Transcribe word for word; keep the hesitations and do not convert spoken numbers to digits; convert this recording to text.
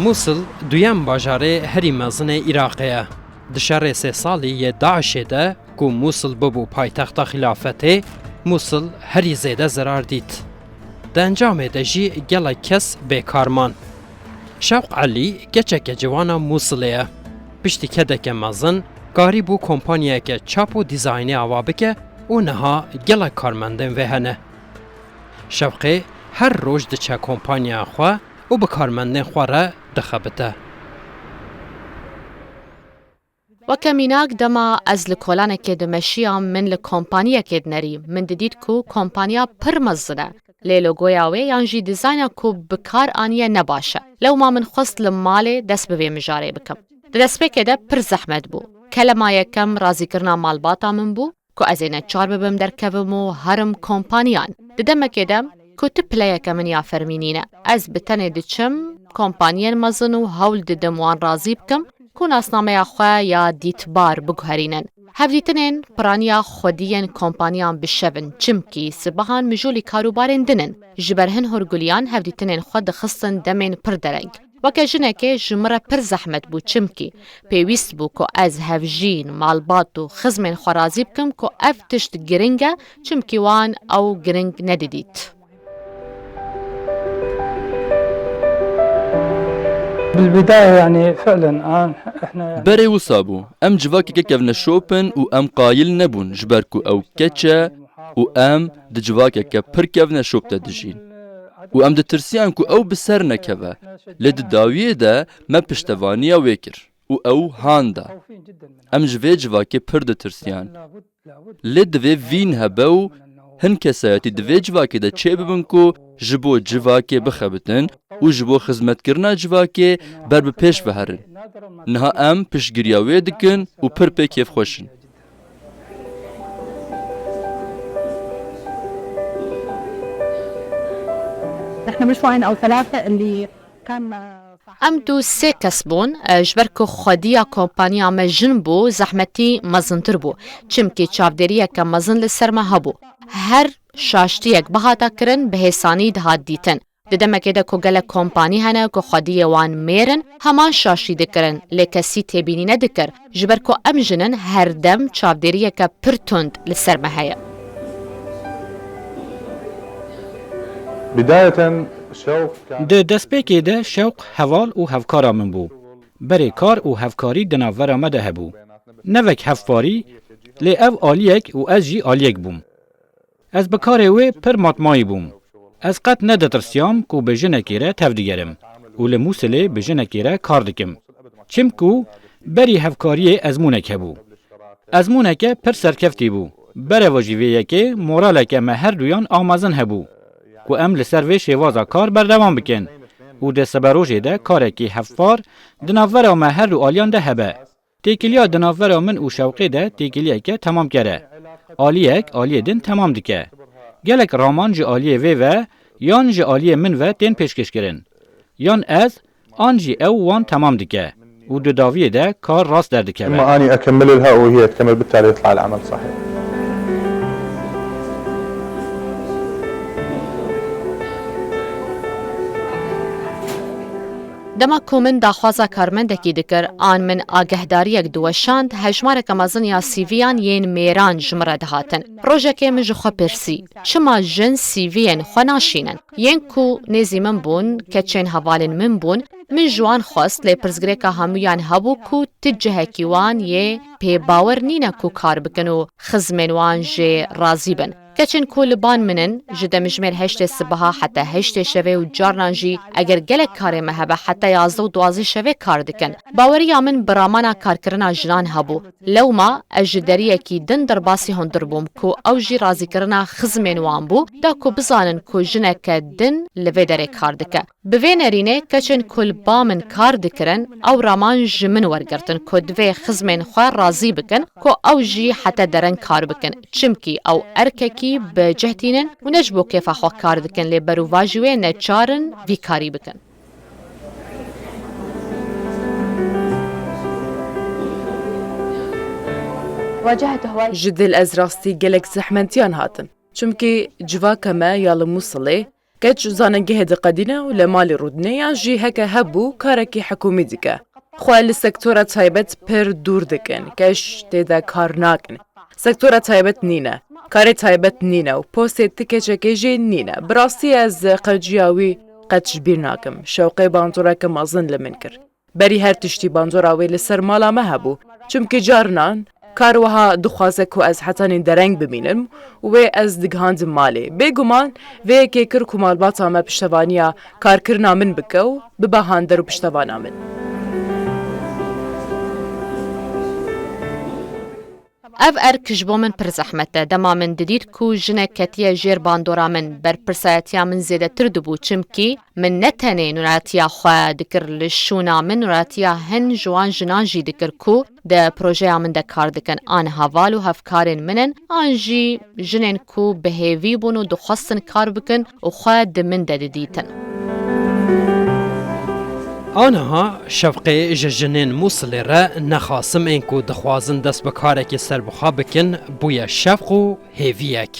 Mûsil duyem bajarê herî mezin ê Iraqê ye. Di şerê sê salî yê DAIŞê de ku Mûsil bibû paytexta xilafetê, Mûsil herî zêde zerar dît. Di encamê de jî gelek kes bêkar man. Şewq Elî keçeke ciwana Mûsilê ye. Piştî kedeke mezin karîbû kompanyayeke çap û dîzaynê ava bike û niha gelek karmendên vê hene. Şewqê her roj diçe kompanya xwe û bi karmendên xwe re dixebite. Weke mînak, dema ez li kolanekê dimeşiyam, min li kompaniyekê dinerî. Min didît ku kompaniya pir mezin e, lê logoya wê yan jî dîzayna ku bi kar aniye ne baş e. Lewma min xwest li malê dest bi vê mijarê bikim. Di destpêkê de pir zehmet bû. Kelema yekem razîkirina malbata min bû ku ez ê neçar bibim derkevim û herim kompaniyan. Di demekê de ku tu pileyeke min ya fermî nîne. Ez bi tenê diçim kompaniyên mezin û hewl didim wan razî bikim ku nasnameya xwe ya dîtbar biguherînin. Hevdîtinên piraniya xwedî yên kompaniyan bi şev in, çimkî sibehan mijûlî karûbarên din in. Ji ber hin hûrguliyan hevdîtinên xwe dixistin demên pir dereng. Weke jinekê ji min re pir zehmet bû, çimkî pêwîst bû ku ez hevjîn, malbat û xizmên xwe razî bikim ku ev tişt giring e, çimkî wan ew giring nedidît. بالبداية يعني فعلًا آه، احنا يعني Berê wisa bû. Em civakeke kevneşop in û em qayil nebûn ji ber ku ew keç e û em di civakeke pir kevneşop de dijîn. Û em ditirsiyan ku ew bi ser nekeve. Lê di dawiyê de me piştevaniya wê kir û ew han da. Em ji vê civakê pir ditirsiyan. Lê divê vîn hebe û hin kesayetî di vê civakê de çêbibin ku ji bo civakê bixebitin û ji bo xizmetkirina civakê ber bi pêş ve herin. Niha em piştgiriya wê dikin û pir pê kêfxweş in. نحن مش واحد أو ثلاثة اللي قام Em du sê kes bûn, e, ji ber ku xwediya kompaniya me jin bû, zehmetî mezintir bû. Çimkî çavdêriyeke mezin li ser me hebû. Her şaştiyek bihata kirin, bi hêsanî dihat dîtin. Di demekê de ku gelek kompanî hene ku xwediyê wan mêr in, heman şaştî dikirin, lê kesî têbînî nedikir, ji ber ku em jin in, her dem çavdêriyeke pir tund li ser me heye. بداية شوق كان Di destpêkê de Şewq heval û hevkara min bû. Berê kar û hevkarî di navbera me de hebû. Ne wek hevparî, lê ev aliyek û ez jî aliyek bûm. Ez bi karê wê pir matmayî bûm. Ez qet neditirsiyam ku bi jinekê re tevdigerim û li Mûsilê bi jinekê re kar dikim. Çimku berî hevkariyê ezmûnek hebû. Ezmûneke pir serkeftî bû. Bereva jî vê yekê moraleke me her duyan a mezin hebû ku em li ser vê şêwaza kar berdewam bikin û di siberojê de karekî hevpar di navbera me her du aliyan de hebe. Têkiliya di navbera min û Şewqê de têkiliyeke temamker e. Aliyek aliyê din temam dike. Gelek raman ji aliyê vê ve yan ji aliyê min ve tên pêşkêşkirin. Yan ez, an jî ew wan temam dike û di dawiyê de kar rast derdikeve. إما أني أكمل لها أو هي تكمل، بالتالي يطلع العمل صحيح. Dema ku min daxwaza karmendekî dikir, an min agehdariyek diweşand, hejmareke mezin ya C V'yan yên mêran ji min re dihatin. Rojekê min ji xwe pirsî, çima jin C V'yên xwe naşînin? Yên ku nêzî min bûn, keçên hevalên min bûn, min ji wan xwest, lê pirsgirêka hemûyan hebû ku ti cihekî wan yê pê bawer nîne ku kar bikin û xizmên wan jê razî bin. Keçên ku li ban min in, ji demjimêr heştê sibeha heta heştê şevê û carnan jî eger gelek karê me hebe heta yazdeh û duwazdeh şevê kar dikin. Baweriya min bi ramana karkirina jinan hebû. Lewma ez ji deriyekî din derbasî hundir bûm ku ew jî razîkirina xizmên wan bû, da ku bizanin ku jineke din li vê derê kar dike. Bi vê nerînê keçên ku li ba min kar dikirin, ew raman ji min wergirtin ku divê xizmên xwe razî bikin ku ew jî heta dereng kar bikin, çimkî ew erkekî bi cih tînin û ne ji bo kêfa xwe kar dikin, lê berûvajî wê neçar in vî karî bikin. Ji dil ez rastî gelek zehmetiyan hatim. Çimkî civaka me ya li Mûsilê Keç zanengehê diqedîne û li malê rûdine yan jî heke hebû karekî hikûmî dike. Xwe li sektora taybet pir dûr dikin, keç tê de kar nakin. Sektora taybet nîne, karê taybet nîne û postê ti keçekê jî nîne. Bi rastî ez qeciya wî qet ji bîr nakim. Şewqê bandoreke mezin li min kir. Berî her tiştî bandora wê li ser mala me hebû. Çimkî carinan kar wiha dixwaze ku ez hetanî dereng bimînim û wê ez digihandim malê. Bêguman vê yekê kir ku malbata me piştevaniya karkirina min bike û bibe hander û piştevana min. Ev erk ji bo min pir zehmet e. Dema min didît ku jinek ketiye jêr bandora min, berpirsayetiya min zêdetir dibû, çimkî min ne tenê nûneratiya xwe dikir, li şûna min nûneratiya hin ji wan jinan jî dikir ku di projeya min de kar dikin. An heval û hevkarên min in, an jî jinên ku bi hêvî bûn û dixwestin kar bikin û xwe di min de didîtin. Aniha Şevqê ji jinên Mûsilê re ne Xasim ên ku dixwazin dest bi karekî serbixwe bikin, bûye şevq û hêviyek.